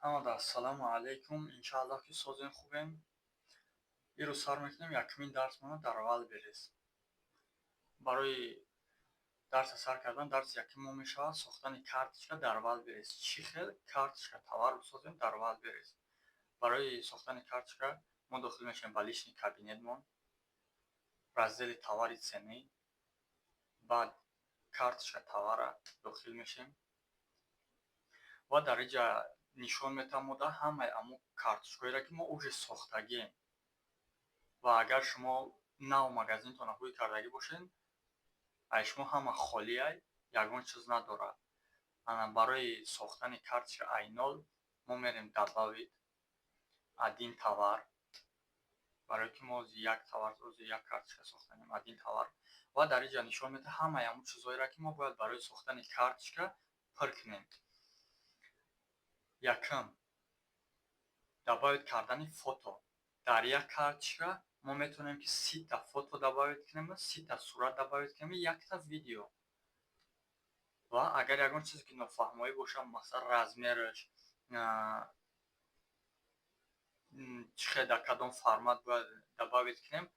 Ҳамада ассалому алайкум. Иншааллоҳ, ки созем, хубем. Ирӯз сар мекунем якумин дарсмона дар Wildberries. Барои дарса сар кардан, дарси якум мо мешавад сохтани карточка дар Wildberries. Чӣ хел карточка товар бисозем дар Wildberries? Барои сохтани карточка мо дохил мешавем ба личный кабинетмон, раздели «Товары, цены», баъд «Карточка товара» дохил мешем ва дар инҷа нишон метавон мода ҳамаи аму карточкаҳоеро, ки мо уже сохтагием. Ва агар шумо нав магазинтонро ҳуй кардагӣ бошед, ай шумо ҳама холиай, ягон чиз надорад. Ана, барои сохтани карточка ай нол мо мерем «Добавить один товар», барое ки мо як товар, як карточка сохтанем, один товар. Ва дар инҷа нишон медиҳад ҳамаи аму чизҳоеро, ки мо бояд барои сохтани карточка пур кунем. Якум, добавить кардани фото. Дар як карточка мо метавонем, ки 30-та фото добавить кунем, 30-та сурат добавить кунем, якта видео. Ва агар ягон чизе ки нофаҳмоӣ бошад, масалан, размераш чӣ хел, дар кадом формат бояд добавить кунем,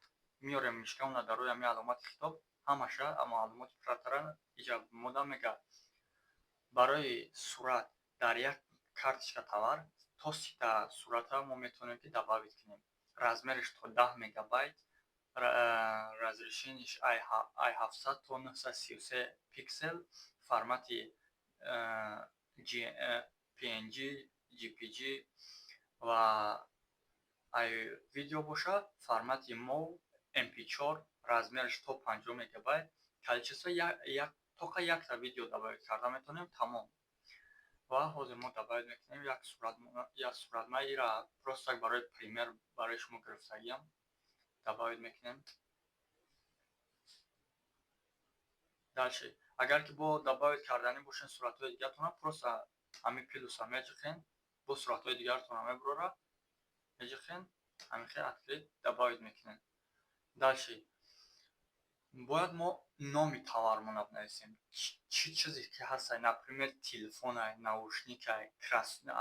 меорем мишкамона дар рӯи ҳамин аломати хитоб, ҳамаша маълумоти пурратара иҷа мода мегӯяд. Барои сурат дар як карточка товар то 30-та сурата мо метавонем, ки добавить кунем. Размераш то 10 мегабайт, разрешениеш ай 700 то 933 пиксел, формати PNG, JPG ва ай видео боша, формати MOV, MP4, размераш то 50 мегабайт, количество тоқа якта видео добавить карда метавонем, тамом. Ва ҳозир мо добавить мекунем як сурат, як сурат. Ман ира просто барои пример барои шумо гирифтагиам. Добавить мекунем. Дальше, агар ки бо добавить карданӣ бошен суратҳои дигаратона, просто ҳамин плюса меҷиқен, бо суратҳои дигаратона мебурора, меҷиқен, ҳамин хел открыть, добавить мекунем. Дальше бояд мо номи товармона бинависем, чӣ чизе ки ҳастай, например, телефонай, наушникай,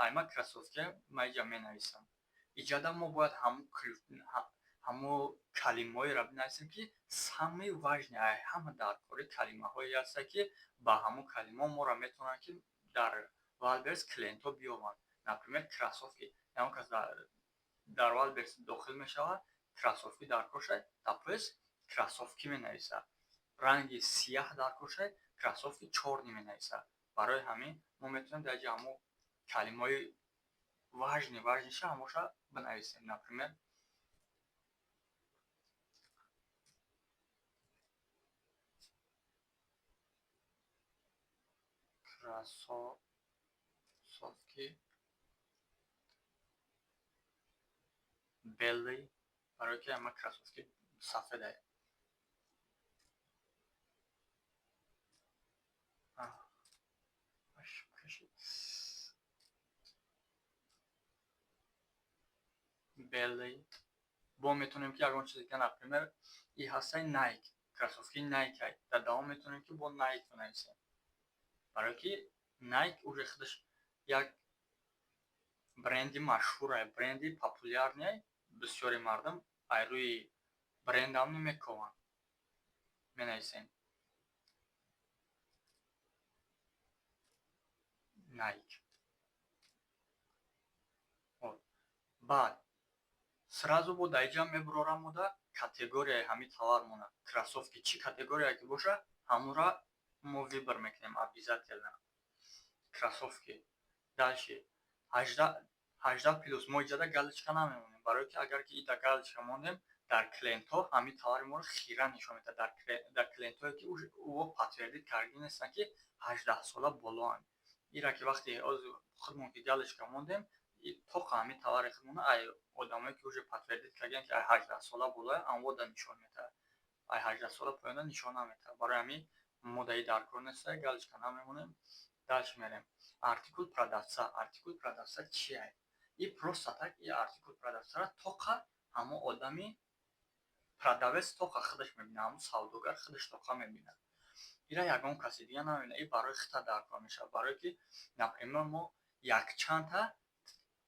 айма кроссовка. Ма иҷа менависам. Иҷада мо бояд ҳамо калимаҳоеро бинависем, ки самые важные, ай ҳама даркорӣ калимаҳое ҳаста, ки ба ҳамон калимаҳо моро метавонанд, ки дар Wildberries клиентҳо биёбанд. Например, кроссовки. Ягон кас дар Wildberries дохил мешавад, кроссовки даркор шавад, дар поиск кроссовки менависад. Ранги сияҳ даркор шавад, кроссовки чёрный менависад. Барои ҳамин мо метавонем дар ҷа ҳамо калимаҳои важный, важныйша ҳамоша бинависем. Например, кроссовки белый, барое ки ҳама кроссовки сафедай. Белый. Бо метавонем, ки ягон чизе ки, например, и ҳастай Найк, кроссовки Найкай, дар давом метавонем, ки бо Найк бинависем, барое ки Найк уже худаш як бренди машҳурай, бренди популярный. Бисёри мардум ай рӯи брендам намекованд. Менависем Найк. Баъд сразу бо дар иҷа мебурорам мода категорияи ҳамин товармона. Кроссовки чӣ категория ки боша, ҳамонро мо выбор мекунем обязательно, кроссовки. Дальше 18+. Мо иҷада галочка намемонем, барое ки агар ки ида галочка мондем, дар клиентҳо ҳамин товари моро хира нишон медиҳад, дар клиентҳое ки ӯ подтвердить кардагӣ нестанд, ки 18-сола болоанд. Ира ки вақте худмон ки галочка мондем, тоқа ҳамин товари худмона ай одамое ки уже подтвердить кардагианд, ки ай 18-сола болоя, анвода нишон медиҳад, ай 18-сола поёна нишон наметиҳад. Барои ҳамин мо дар и даркор неста, галочка намемонем. Дальше мерем артикул продавца. Артикул продавца чия? И просто так и артикул продавцара тоқа ҳамон одами продавец тоқа худаш мебинад, ҳамон савдогар худаш тоқа мебинад. Ира ягон каси дига намебинад. И барои хита даркор мешавад, барое ки, например, мо якчандта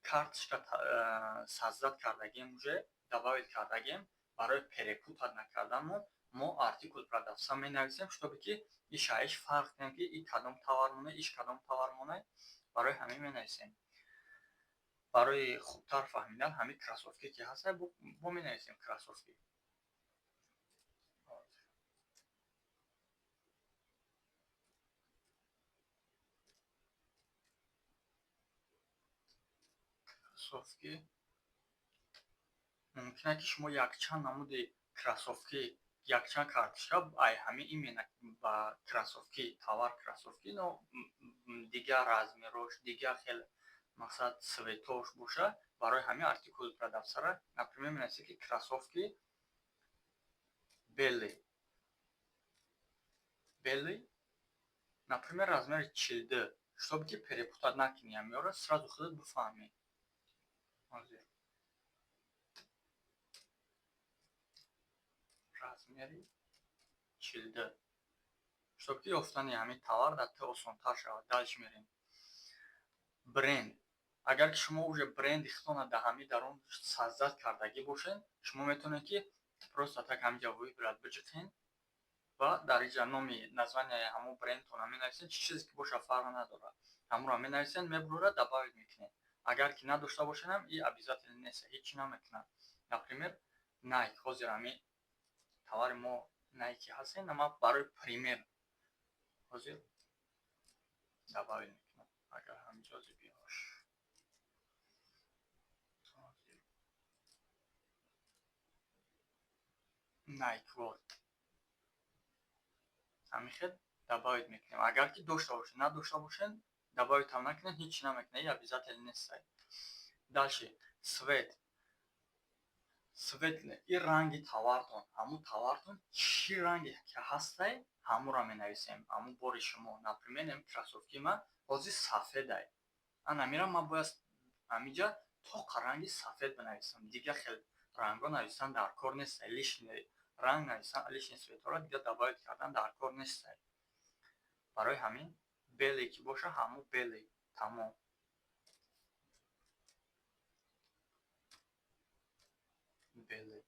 Карточка создать кардагем, уже добавить кардагем. Барои перепутать накарданмон мо артикул продавца менависем, чтобы ки иш фарқ кунем, ки и кадом товармоне, иш кадом товармоне. Барои ҳамин менависем. Барои хубтар фаҳмидан, ҳамин кроссовки ки ҳаста, бо менависем кроссовки. Кроссовки. Мумкин ки шумо якчанд намуди кроссовки, якчанд карточка ай ҳамин именно ба кроссовки, товар кроссовки, но дигар размерош, дигар хел, мақсад, цветош боша. Барои ҳамин артикул продавцара, например, менависем, ки кроссовки белый, белый, например, размери 42, чтобы ки перепутать накунӣ, ҳамиёро сразу худат бифаҳмӣ. Ҳозир размери 42, чтобы ки ёфтани ҳамин товар дар ту осонтар шавад. Дальше мерем. Бренд. Агар ки шумо уже бренди худтона дар ҳамин дарун создать кардагӣ бошед, шумо метавонед, ки просто так ҳаминҷа выбрать биҷиқен ва дар инҷа номи, названияи ҳамон брендтона менависед. Чӣ чизе ки боша, фарқ надорад, ҳамонро менависед, мебурора, добавить мекунед. Агар ки надошта бошедам, и обязательно нест, ҳеҷ намекунад. Например, Nike. Ҳозир ҳамин товари мо Nike ҳастем. Ман барои пример ҳозир добавить мекунам. Агар ҳаминҷо ҳозир биёш, Nike, вот ҳамин хел добавить мекунем. Агар ки дошта бошед. Надошта бошед, добавить ҳам накунед, ҳеҷ намекунед, и обязательно нест. Дальше цвет. Цвет и ранги товартон. Ҳамун товартон чӣ ранге ки ҳастай, ҳамонро менависем. Ҳамун бори шумо, например, ҳамин кроссовки ман ҳозир сафедай. Ана мирам, ман бояд ҳаминҷа тоқа ранги сафед бинависам. Дигар хел рангҳо нависан дар кор нестай. Лишний ранг нависан, лишний цветҳоро дигар добавить кардан дар кор нестай. Барои ҳамин белый ки боша, ҳамун белый, тамом. Белый.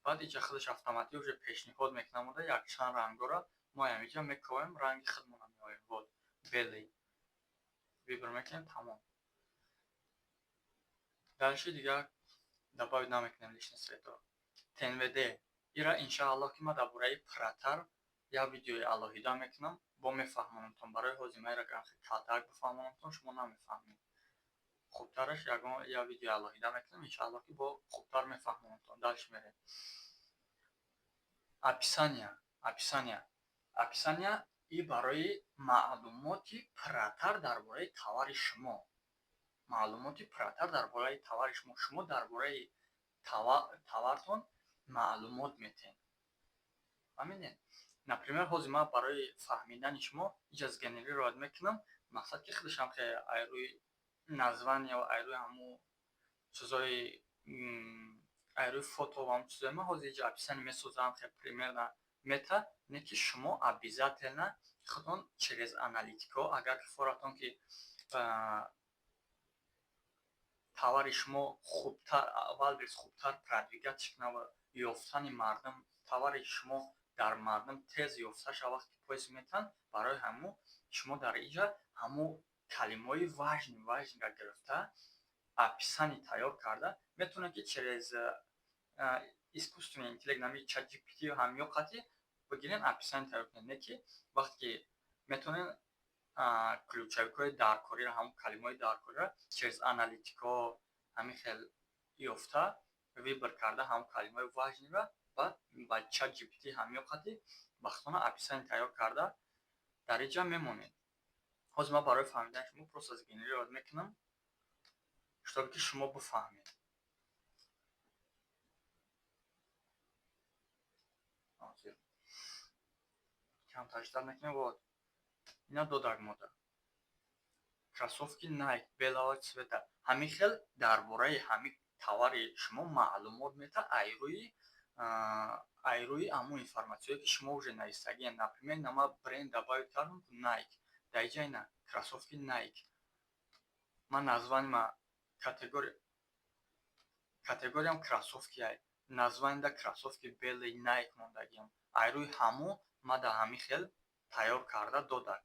Баъд иҷа худаш автоматӣ уже пешниҳод мекунамуда якчанд рангҳоро. Мо ҳаминҷа мекобем, ранги худмонро меоем. Вот белый выбор мекунем, тамом. Дальше дигар добавить намекунем лишний цветҳо. ТНВД ира, иншааллоҳ, ки ман дар бораи пратар як видеои алоҳида мекунам, бо мефаҳмонамтон. Барои ҳозир ман ира калтак бифаҳмонамтон, шумо намефаҳмед. Хубтараш ягон як видеои алоҳида мекунам, иншааллоҳ, ки бо хубтар мефаҳмонамтон. Дальше мерем. Описания. Описания, описания и барои маълумоти пурратар дар бораи товари шумо. Маълумоти пурратар дар бораи товари шумо. Шумо дар бораи товартон маълумот метиҳед, фаҳмидед? Например, ҳозир ман барои фаҳмидани шумо иҷа сгенерировать мекунам. Мақсад, ки худашам ай рӯи названия, ай рӯи ҳамун чизои, ай рӯи фото ва ҳамун чизои ман ҳозир иҷа описание месозам, хе примерно мета. Не ки шумо обязательно худтон через аналитико, агар ки форатон ки товари шумо хубтар Вайлдберриз хубтар продвигать кунад ва ёфтани мардум, товари шумо дар мардум тез ёфта шавад, вақте ки поиск метаванд, барои ҳамун шумо дар иҷа ҳамун калимаҳои важный, важныйро гирифта, описание тайёр карда метавонед, ки через искусственный интеллект, нами ChatGPT ҳамё қатӣ бигирен, описание тайёр кунед. Не ки вақте ки метавонед ключевикҳои даркориро, ҳамун калимаҳои даркориро через аналитико ҳамин хел ёфта, выбор карда ҳамун калимаҳои важныйро, баъд ба ChatGPT ҳамё қатӣ ба худтона описание тайёр карда дар иҷа мемонед. Ҳозир ман барои фаҳмидани шумо просто сгенерировать мекунам, чтобы ки шумо бифаҳмед. Ҳозир камтар ждать мекунем. Вот ина додак мода кроссовки Nike белого цвета. Ҳамин хел дар бораи ҳамин товари шумо маълумот метаҳад ай рӯи ҳамун информатсияое, ки шумо уже навистагиен. Например, ина ман бренд добавить кардам, Nike. Дар иҷа ина кроссовки Nike. Ман название ма, категория м кроссовки, название да кроссовки белый Найк мондагиам. Ай рӯи ҳамун ма да ҳамин хел тайёр карда додак,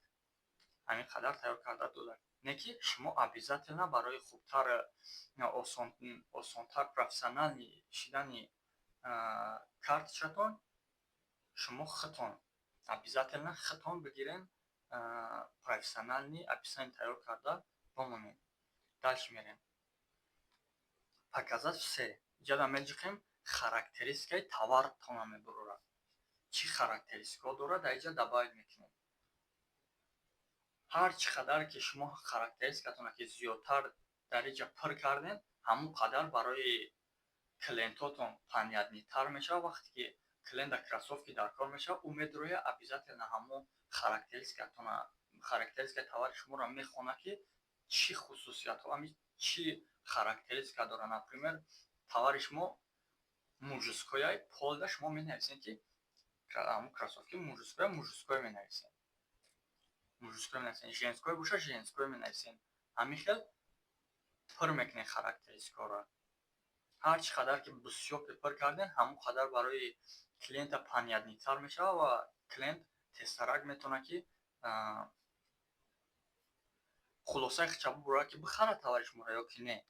ҳамин қадар тайёр карда додак. Не ки шумо обязательно барои хубтар, осонтар, профессиональный шидани карточка тон шумо худтон обязательно худтон бигирен, профессиональный описание тайёр карда бимонед. Дальше мерем. Показать все. Иҷада меҷиқем, характеристика и товар тона мебурорад. Чӣ характеристика ҳо дорад, дар иҷа добавить мекунем. Ҳар чӣ қадар ки шумо характеристика тона ки зиёдтар дар иҷа пур кардем, ҳамон қадар барои клиент отон понятный тар мешавад. Вақте ки клиент да кроссовки дар кор мешавад, ӯ медрояд, обязательно ҳамон характеристика тона, характеристика и товар и шуморо мехонад, ки чӣ хусусиятҳо, ами чӣ характеристика дорад. Например, товар и шумо мужской ай, пол да шумо менависед, ки ҳамон кроссовки мужской, мужской менависед, мужской менависед, женской боша, женской менависед. Ҳамин хел пур мекунед характеристика ро. Ҳар чӣ қадар ки бисёр пур кардем, ҳамон қадар барои клиент а понятный тар мешавад ва клиент тезтарак метавонад, ки хулосаи худша бубурад, ки бихарад товар и шуморо ё ки не.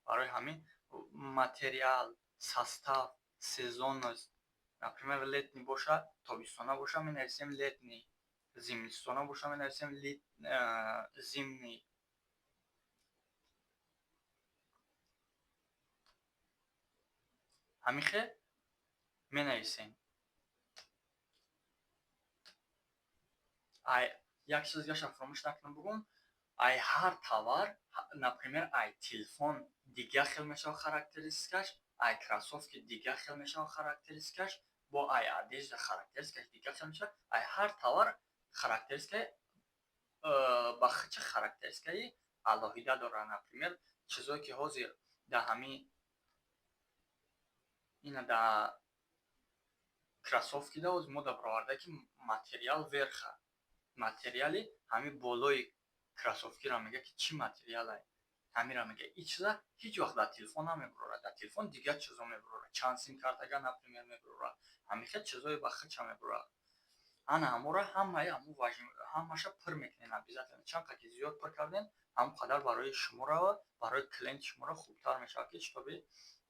Барои ҳамин материал, состав, сезонность, например, летний боша, тобистона боша, менависем летний, зимистона боша, менависем зимний. Ҳамин хел менависем. Ай як чиз дигаша фаромӯш накунам бугум. Ай ҳар товар, например, ай телефон дигар хел мешавад характеристика ш, ай кроссовки дигар хел мешавад характеристика ш, бо ай одежда характеристика ш дигар хел мешавад. Ай ҳар товар характеристика и ба худча характеристика и алоҳида дорад. Например, чизое ки ҳозир дар ҳамин ина дар кроссовки да ҳозир мо да бароварда, ки материал верха, материал и ҳамин болои кроссовки ро мегӯяд, ки чӣ материал ае, ҳаминро мегӯяд. Ин чиза ҳеҷ вақт дар телефон намебурорад. Дар телефон дигар чизо мебурорад, чанд сим картага, например, мебурорад, ҳамин хел чизое ба худша мебурорад. Ана ҳамонро ҳамаи ҳамон ҳамаша пур мекунед обязательно. Чанд қадр ки зиёд пур кардем, ҳамон қадар барои шуморо, барои клиент и шуморо хубтар мешавад, ки чтобы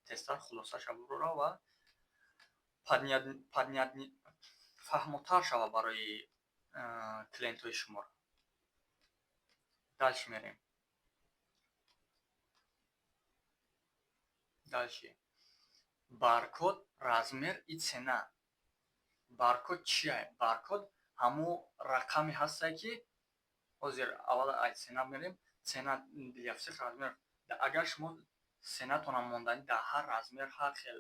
тезтар хулосаша бубурорад ва фаҳмотар шавад барои клиент ҳои шуморо. Дальше мерем. Дальше баркод, размер и цена. Баркод чия? Баркод ҳамон рақаме ҳастае, ки ҳозир аввал ай цена мерем. Цена для всех размер. Агар шумо цена тона монданӣ, дар ҳар размер ҳар хел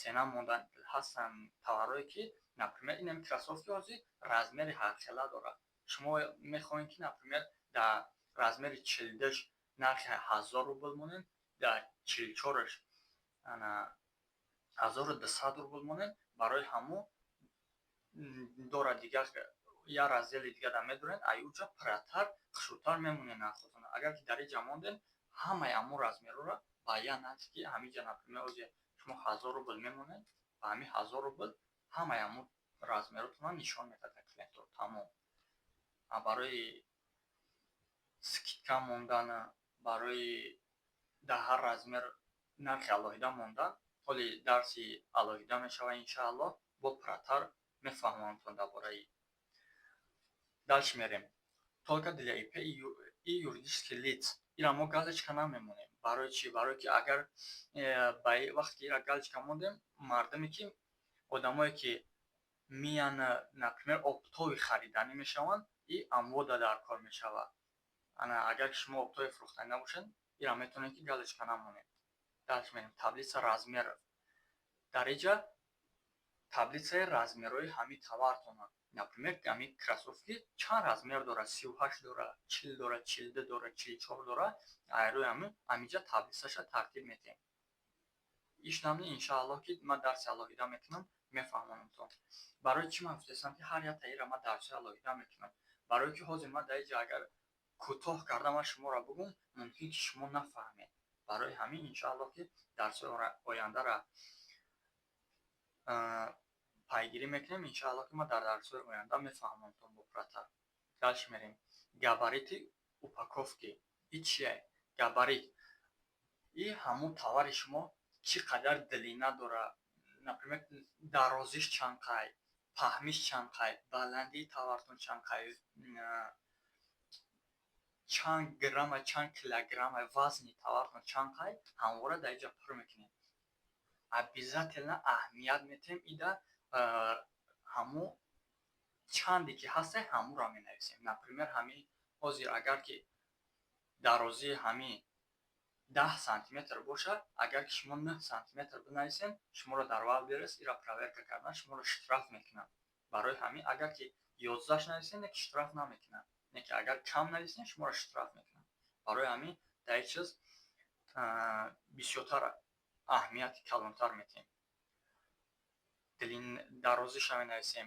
цена мондан ҳастанд товар ое ки, например, инам кроссовки ҳозир размер и ҳархела дорад. Шумо мехоҳед, ки, например, дар размер и 42-ш нархи 1000 рубл монед, дар 44-аш 1200 рубл монед. Барои ҳамон дорад дигар як раздел и дигар дар медоред, ай уҷа пурратар, хушрӯтар мемонед нархотона. Агар ки дар иҷа мондед, ҳамаи ҳамон размер ҳоро ба як нархе, ки ҳамиҷа, например, ҳозир шумо 1000 рубл мемонед, ба ҳамин 1000 рубл ҳамаи ҳамон размер отонро нишон медиҳад клиент о, тамом. Барои скидка мондан, барои дар ҳар размер нархи алоҳида мондан, ҳоли дарси алоҳида мешавад, иншааллоҳ, бо пурратар мефаҳмонамтон дар бораи. Дальше мерем. Только для ИП и юридических лиц. Ира мо галочка намемонем. Барои чӣ? Барое ки агар ба вақте ки ира галочка мондем, мардуме ки, одамое ки миян, например, оптовый хариданӣ мешаванд, и амвода дар кор мешавад. Ана агар ки шумо оптовый фурӯхтанӣ набошед, ира метавонед, ки галочка намонед. Дальше мерем. Таблица размеров. Дар иҷа таблица и размер ҳои ҳамин товар тона. Например, ҳамин кроссовки чанд размер дорад: 38 дорад, 40 дорад, 42 дорад, 44 дорад. Айрӯи ҳамин ҳаминҷа таблица ша тартиб медиҳем. Ишнамни, иншааллоҳ, ки ман дарси алоҳида мекунам, мефаҳмонамтон. Барои чӣ ман гуфтаистам, ки ҳар як таира ман дарсҳои алоҳида мекунам? Барое ки ҳозир ман дар иҷа агар Кӯтоҳ карда ман шуморо бугум, мумкин ки шумо нафаҳмед. Барои ҳамин, иншоаллоҳ, ки дарсҳои ояндаро пайгирӣ мекунем. Иншоаллоҳ, ки ман дар дарсҳои оянда мефаҳмонтон бопурратар. Дальше мерем. Габариты упаковки и чие? Габарит и ҳамун товари шумо чӣ қадар длина дора, например, дарозиш чанд қай, паҳмиш чанд қай, баландии товартон чанд қай, чанд грамма, чанд килограмма, вазни товартон чанд қай, ҳамвора дар инҷа пур мекунем. Обязательно аҳамият метиҳем ида, ҳамун чанде ки ҳаста, ҳамуро менависем. Например, ҳамин ҳозир агар ки дарозии ҳамин 10 сантиметр бошад, агар ки шумо 9 сантиметр бинависем, шуморо дар Вайлдберриз ира проверка кардан, шуморо штраф мекунанд. Барои ҳамин, агар ки 11 нависем, не ки штраф намекунанд, не ки агар кам нависем, шуморо штраф мекунанд. Барои ҳамин дар ин чиз бисёртар аҳамияти калонтар метиҳем. Дарозиша менависем,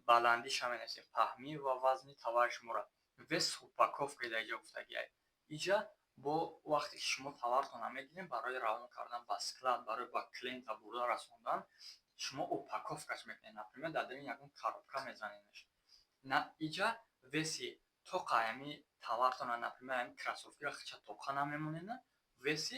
баландиша менависем, паҳмӣ ва вазни товари шуморо. Вес упаковка дар иҷа гуфтагиай. Иҷа бо вақте ки шумо товартонро мегирем, барои равон кардан ба склад, барои ба клиента бурда расондан, шумо упаковкаш мекунед. Например, дар дарин ягон коробка мезанедш. На, иҷа веси тоқа ами товартона, например, ами кроссовкиро хича тоқа намемонена, веси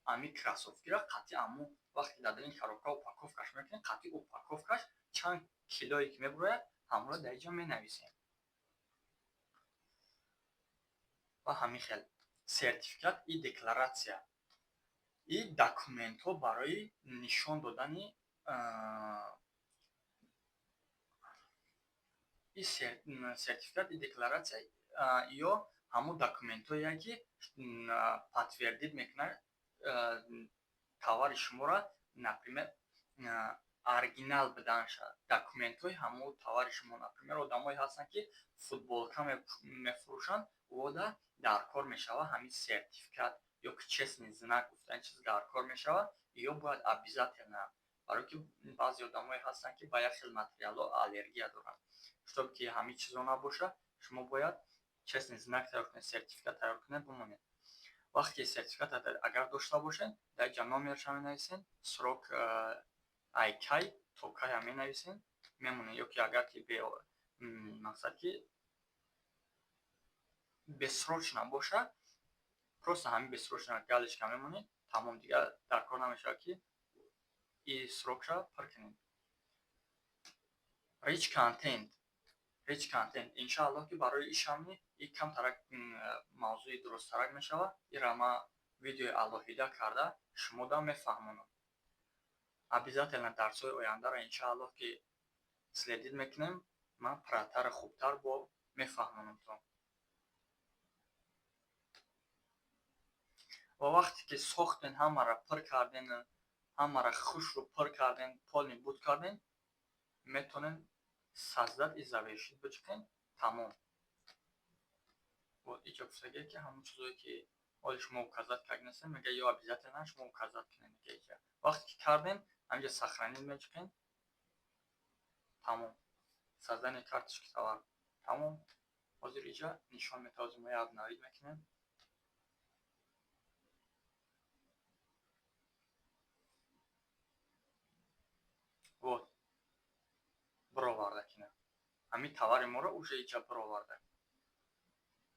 ами кроссовкиро қатъи аму вақте дар дарин коробка упаковкаш мекунед, қатъи упаковкаш чанд килое ки мебурояд, ҳамонро дар иҷа менависем. Ва ҳамин хел сертификат и декларатсия и документҳо барои нишон додани и сертификат и декларатсия ё ҳамон документҳое, ки подтвердить мекунад товари шуморо, например, оригинал буданша, документҳои ҳамон товари шумо. Например, одамое ҳастанд, ки футболка мефурӯшанд, ода дар кор мешавад ҳамин сертификат ё ки честный знак гуфтани чиз дар кор мешавад. Ё бояд обязательно, барое ки баъзе одамое ҳастанд, ки ба як хел материалҳо аллергия доранд. Чтоб ки ҳамин чизо набошад, шумо бояд честный знак тайёр кунед, сертификат тайёр кунед, бимонед. Вақте ки сертификат агар дошта бошед, дар инҷа номерша менависед, срок ай кай то кая менависед, мемонед. Ё ки агар ки мақсад ки бессрочно бошад, просто ҳамин бессрочно галочка мемонед, тамом, дигар дар кор намешавад, ки и срокша пур кунед. Rich content, rich content, иншааллоҳ, ки барои ишамни и камтарак мавзӯи дурусттарак мешавад. Ира ма видеои алоҳида карда шумода мефаҳмонам. Обязательно дарсҳои ояндаро, иншааллоҳ, ки следить мекунем, ман пурратару хубтар бо мефаҳмонамтон. Ва вақте ки сохтен, ҳамаро пур карден, ҳамаро хушрӯ пур карден, полный буд карден, метавонен создать и завершить бичиқен, тамом. Иҷа гуфтагие, ки ҳамон чизое ки ҳоли шумо указать кардинастен, мега, ё обязательно шумо указать кунед, мега. Иҷа вақте ки кардем, ҳаминҷа сохранить мечиқем, тамом, создание карточки товар тамом. Ҳозир иҷа нишон метавозем, мо обновить мекунем. Вот, бироварда кина ҳамин товари моро уже иҷа бироварда.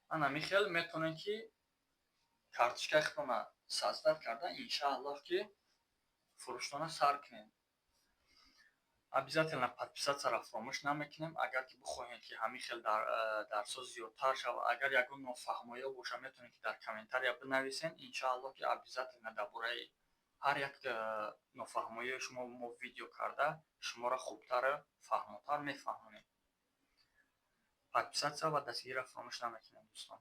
Ана михел метавонем, ки карточкаи худтона создать карда, иншааллоҳ, ки фурӯштона сар кунем. Обязательно подписатьсяро фаромӯш намекунем. Агар ки бихоҳем, ки ҳамин хел дарсҳо зиёдтар шавад, агар ягон нофаҳмоиҳо бошад, метавонед, ки дар комментария бинависен. Иншааллоҳ, ки обязательно дар бораи ҳар як нофаҳмоиҳои шумо мо видео карда, шуморо хубтару фаҳмотар мефаҳмонем. Подписаться ва дастгириро фаромӯш намекунем, дӯстон.